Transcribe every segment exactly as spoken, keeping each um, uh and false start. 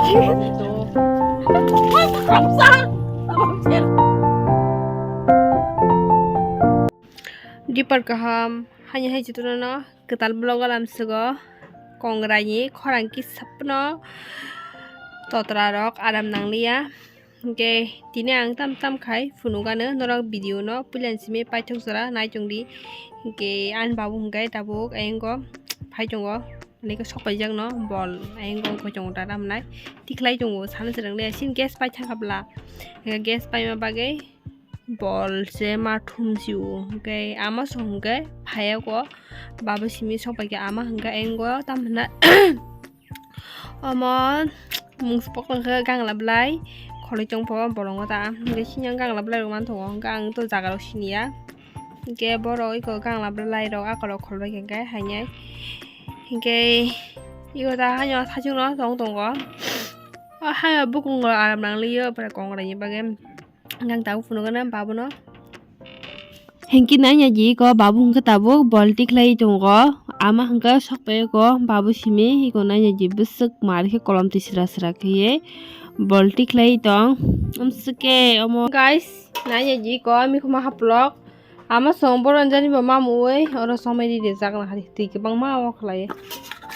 Dipar kaham, hani hai chwtwrwno kwtal vlog alam swgo. Kongraini khorang kisa phano totra rok aram nangliya. Hinkhe tini ang tam tam khai phunukgano norok video no puila simi paithak jora nai tongdi. Hinkhe ani babu hinkhe tabuk ayang o phai tongo. Ani khe sok paijak no bol ayang o wngkhai tongo ta tamnai. Tikhlai tongo sana swrwng le sin gas pai thangkha bwla. Hinkhe gas paima bagwi bol se ma thum si o. Hinkhe ama song hinkhe phaiya ko babu simi sok paikha ama hinkhe ayang o tam hwnna. Omo mungsa pokla khe gangla bwlai khoroi tongpho bolongo ta. Hinkhe sini ang gangla bwlai rok manthogo, hinkhe ang to jaga rok siniya. Hinkhe borok eko gangla bwlai rok akorok kholbai khe hinkhe hainai. Hinkhe eko ta haino thachwkno tong tongo. O haino bukungo aram nangliyo, bwrwi kongraini bagwi. Hinkhe ang tabuk phunukgana babuno. Hinkhe nanya ji ko babu hinkhe tabuk bol tikhlai tongo. Ama hinkhe sok pai ko babu simi eko nanya ji bwswk mar khe kolom twi sra sra khe ye bol tikhlai tong. Amswk khe omo guys, nanya ji ko mikhuma haplok. Ama song boron jani bo mamui oro somai ri rijak na hari twi kwbangma o khlai.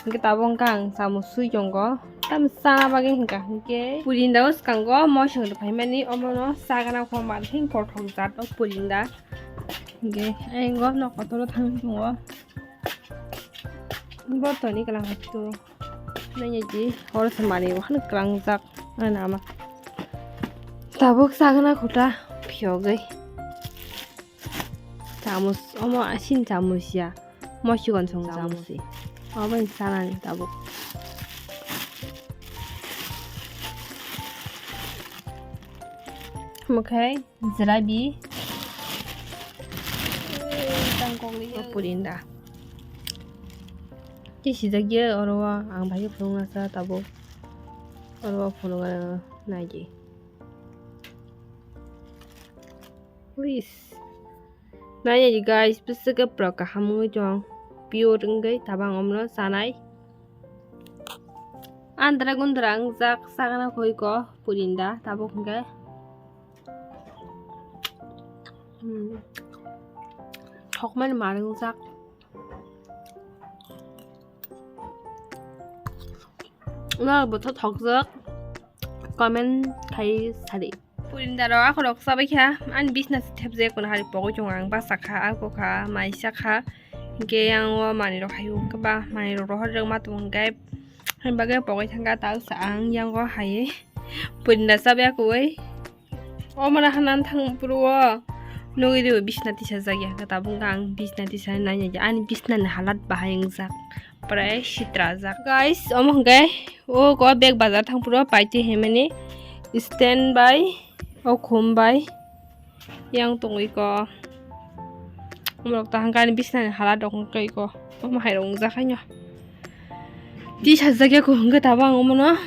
Hinkhe tabuk hinkhe ang chamung sui tongo. Tam chana bagwi hinkha hinkhe purinda o swkango moisong rw phaimani omono chagana kho mar hin kothok jat o purinda. Hinkhe ayang o nok kotor o thang tongo. Bo toni kwlang hai to. Nanya ji hor se mani o han kwlangjak. Ana ama. Tabuk chagana khuta phiyogwi. Chamus, omo asin chamus ya. Mo sikon song chamus si. Obo ni sanani tabuk. Omo khai jirabi. Tangkok ni purinda. Ki sijak ye oro ang bai phunung nasa tabuk. Oro phunung nai di. Please. Nai di guys, bwswk khe pura kaham wngwi tong. Pure wngwi tabang omno chanai. Andra gundra wngjak sagana koi ko purinda tabuk hwnkhe. Hmm. Thokmani mar wngjak. Nang bo tho thokjak comment khai sadi. Purinda rok akhorok chabai kha ani bisna se thepjak kono hari pogwi tongo ang basa kha ako kha maisa kha hinkhe yang o manwi rok hai khe ba manwi rok rohor rok ma tongo hinkhe hani bagwi pogwi thangkha ta wngsa ang yang o hai purinda chabai akwui. O mana hanan thang puro o nugui rio bisna tisa jak ya khe tabuk ang bisna tisa nai nai ani bisna ni halat bahai wngjak prai sitra jak guys omo hwnkhe o ko bag bazar thang puro paiti himani stand bai o khum bai yang tongwi ko omorok ta hwnkhe ani bisna ni halat rok wngkha ko omo hai rok wngjak haino tisa jak ya ko hwnkhe tabuk ang omono.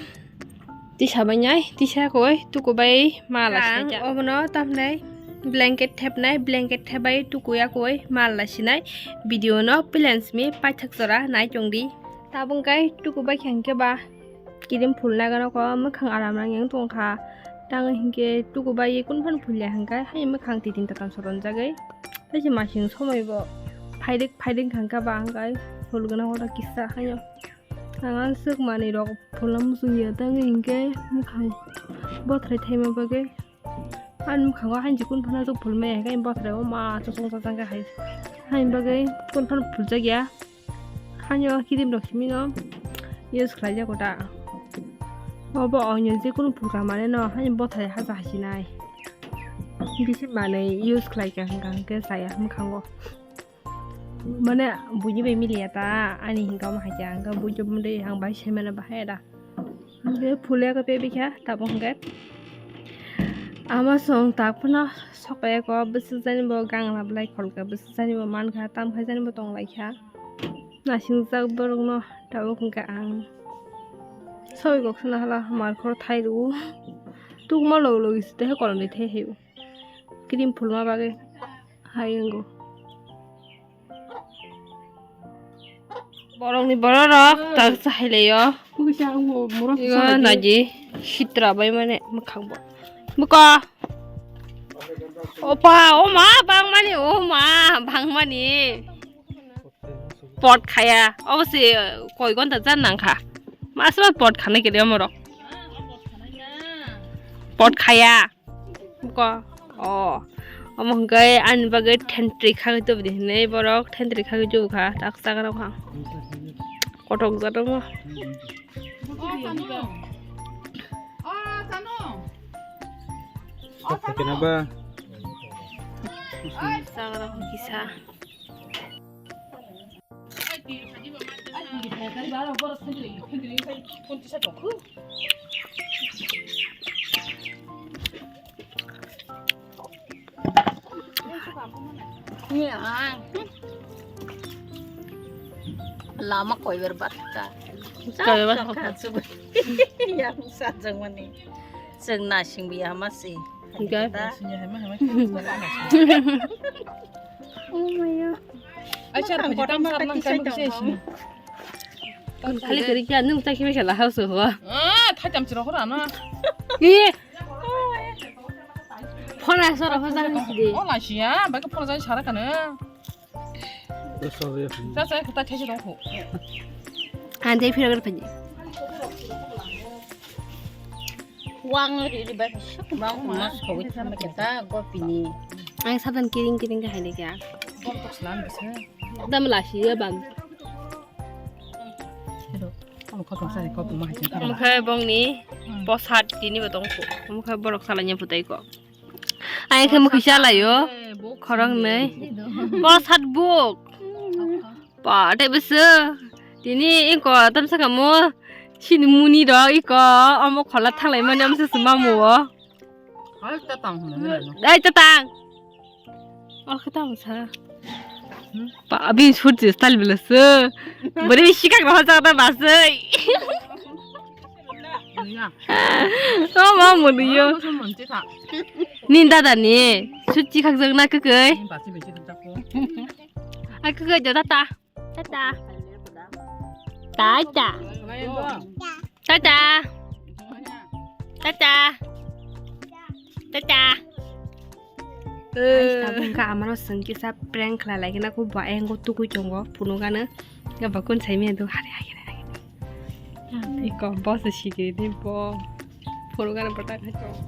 Tisa bai nai, tisa koi, tuku bai mal lasinai. Obono tamhinai blanket thepnai, blanket thepbai tuku ya koi mal lasinai. Video no puila simi paithak jora nai tongdi. Tabuk kai tuku bai khe hinkhe ba kirim phulna gana ko mwkhang aram nang yang tongkha. Tang hinkhe tuku bai kun phan phulya hinkhe hai mwkhang titin tatam soton jagwi. Hai se masing somoi bo phairik phairik hinkhe ba hinkhe phul gana ko kisa haino. Ang aswk manwi rok phulna muchung ya tangwi hinkhe mwkhang bothrai thaima bagwi ani mwkhango hainsi kun phano aswk phulmaya hinkhe bothrai o ma chosong chajak khe hai haini bagwi kun phano phuljak ya haino kirim rok simi no use khlai jago da obo onyo jekunu phulkha mane no haini bothrai haja haisinai bisi manwi use khlai kha hinkha hinkhe chaya mwkhango. Mane buini bai miliya ta ani hinka omo hai khe ang khe buini mode ang bai sai mano bahai da. Hinkhe phulya khe pebikha tabuk hinkhe ama song tak phano sokpaiya ko bwswk jani bo gangla bwlai kholkha bwswk jani bo mankha tam khai jani bo tonglaikha nasingjak borokno tabuk hinkhe ang soi kok sana hala markhor thai rwo tukma log logi site kolom de thai hayo. Cream phulma bagwi hai wngo. Borokni bororok tak chahai laio. Igo naji sitra bai mane mwkhang bo. Buko. Opa, o ma, bangmani, o ma, bangmani. Pot khaya. Obo se koi gonta jan nangkha. Masma pot khana kiri omorok. Pot khaya. Ko. Oh. Omo hwnkhe ani bagwi thentri khagwi tubudi hinwi borok thentri khagwi tubukha tak chagra kha. Kothok jat omo. Chagra kha kisa. Lama koibar batka. Koibar batka. Yang sajang mani. Seng nasing biya masi. Enggak. Oh my god. Acha, ang kotor ma kati sai tong. Khali kari kya nung ta kimi khala house ho. Ah, thai tam chiro hora na. Ki? Phone asor ho jang si de. Oh, la siya, ba ko phone jang sara kana. Sa sa ko ta thai chiro ho. Ande phira gar phani. Wang ri ri ba sok ma ma sok wi thama kita go pini. Ang sadan kiring kiring ka hai de kya. Bor tok slam bisa. Dam la si ya bang. Hello. Ang kau tong sa ko ma hai. Mukha bongni posat tini ba tong ko. Mukha borok salanya putai ko. Ai khe mukhi chalaio. Khoroknwi. Bosat buk. Pa tei bwswk. Tini ingko tamsa kamo. Sini muni rok iko omo khola thanglai mani amsa se mamu o. Ai tatang. Ai tatang. O khe tamo sa. Pa abin sut je style bela se. Bore bi sikak rok jagata basai. Oh, ma muni yo. Ni dada ni. Suchi khak jang na kwkwi. Ai kwkwi jo tata. Tata. Tata. Tata. Tata. Tata. Guys, tabuk wngkha amano swng kisa prank khlai lai khna, kok ba ayang o tugui tongo phunukgano. Ba kun sai manya do hari hari hari. Iko boss sikiri ni bo phunukgano bwtang hai tongo.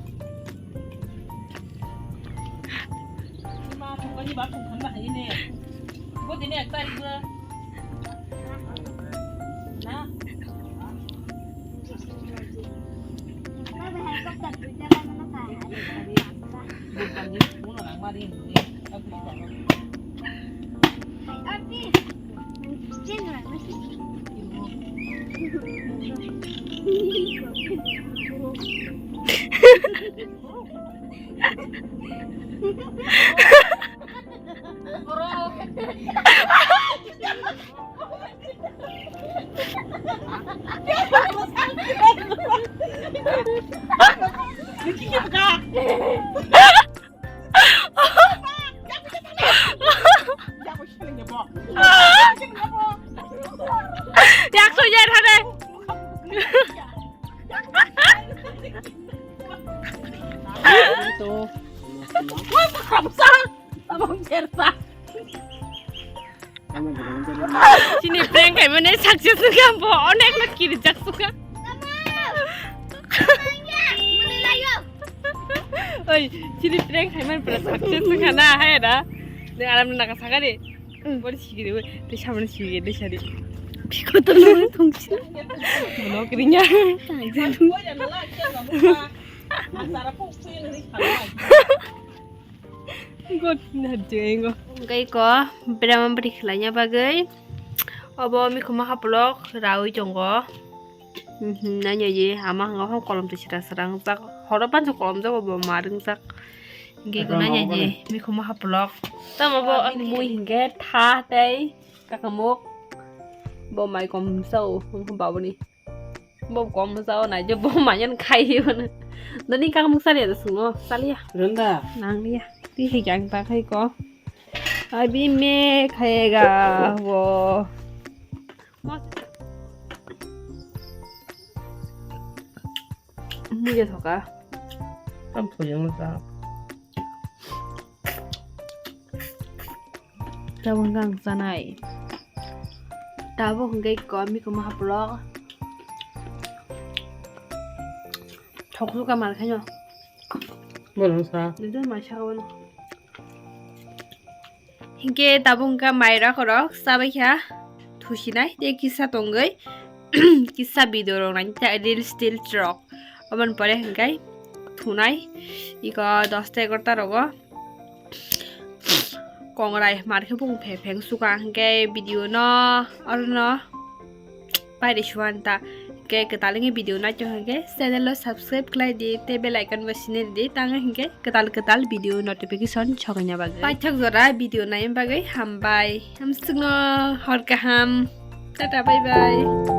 Yak soja thade. Wah, makam sa. Abang cerita. Sini prank kaimani success wngkha, bo onek no kirijak sukha. Oi, sini prank kaimani pura success wngkha na, hai da. Nang alam naka sakari. Bori sigiri, oi, tei sabun sigiri, tei sari. Bikoto no thongsi. Bono kirinya. God, nahar jeng engo. Gai ko, berama beri khlainya bagwi. Obo mikhuma haplok rawi tongo. Mhm, nanya ye, ama hanga ho kolom tu sira sira wngjak. Horo pansu kolom jago bo ma wngjak. Ge go nanya ye, mikhuma haplok. Tamo bo ani mui hinge tha tei kakamuk. Bo mai kom sao, babuni. Bo kom sao nai je bo mayan khai yo na. Dani kakamuk sali ada sungo, sali ya. Randa. Nang ya. Ti he jang ta khai ko. Abi me khayega wo. Mos-, Muya thoka. Tam thuyung ta. Tabuk ang chanai. Tabuk hwnkhe komi komo haplo. Thoksuka mar khaino. Bolong sa. Nidor mai sa kono. Hinkhe tabuk wngkha mai rakhorok chabaikha thusinai tei kisa tongwi kisa video rok nai ta reels teels rok oboni pore hinkhe thunai iko dosta egarota rogo kongrai markhe bung phepeng suka hinkhe video no orono pairi suan ta. Hinkhe kwtal wngwi video naitong hinkhe channel o subscribe khlai di tei bell icon bo sini di tang hinkhe kwtal kwtal video notification sokna bagwi. Paithak jora video naina bagwi hambai. Hamsukno hor kaham. Tata bye bye.